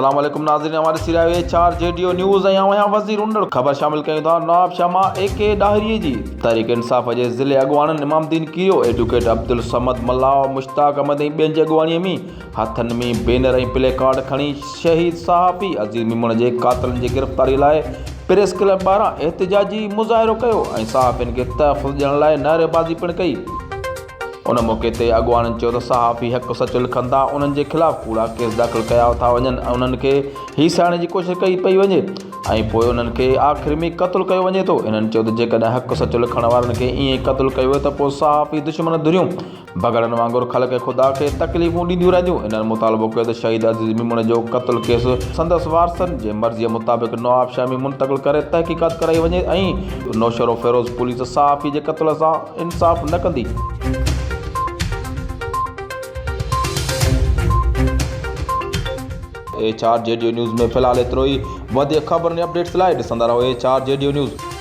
السلام عليڪم ناظرين اوهان ڏسي رهيا آهيو H R G D O news ۽ آئون آهيان وزير انڙ خبر شامل ڪيون ٿا نوابشاهه مان اي ڪي ڏاهري جي تحريڪ انصاف جي ضلعي اڳواڻن امام الدين ڪيريو ايڊوڪيٽ عبدالصمد ملاح مشتاق احمد ۽ ٻين جي اڳواڻي ۾ هٿن ۾ بينر ۽ پلي ڪارڊ کڻي شهيد صحافي عزيز ميمڻ جي قاتلن جي گرفتاري لاء پريس ڪلب ٻاهران احتجاجي مظاهرو ڪيو ۽ صحافين کي تحفظ ڏيڻ لاء نعريبازي پڻ ڪئي. ان موقعي تي اڳواڻن چيو ته صحافي حق سچ لکن ٿا انهن جي خلاف ڪوڙا ڪيس داخل ڪيا ٿا وڃن ۽ انهن کي هيسائڻ جي ڪوشش ڪئي پئي وڃي ۽ پوء انهن کي آخر ۾ قتل ڪيو وڃي ٿو. هنن چيو ته جيڪڏهن حق سچ لکڻ وارن کي ائين قتل ڪيو ويو ته پوء صحافي دشمن ڌريون بگهڙن وانگر خلق خدا کي تڪليفون ڏينديون رهنديون. هنن مطالبو ڪيو ته شهيد عزيز ميمڻ جو قتل ڪيس سندس وارثن جي مرضيء مطابق نوابشاهه ۾ منتقل ڪري تحقيقات ڪرائي وڃي ۽ نوشهروفيروز پوليس صحافي جي قتل سان انصاف نه ڪندي. H R G D news ۾ في الحال ايترو ئي. وڌيڪ خبرن ۽ اپڊيٽس لاء ڏسندا رهو H R G D news.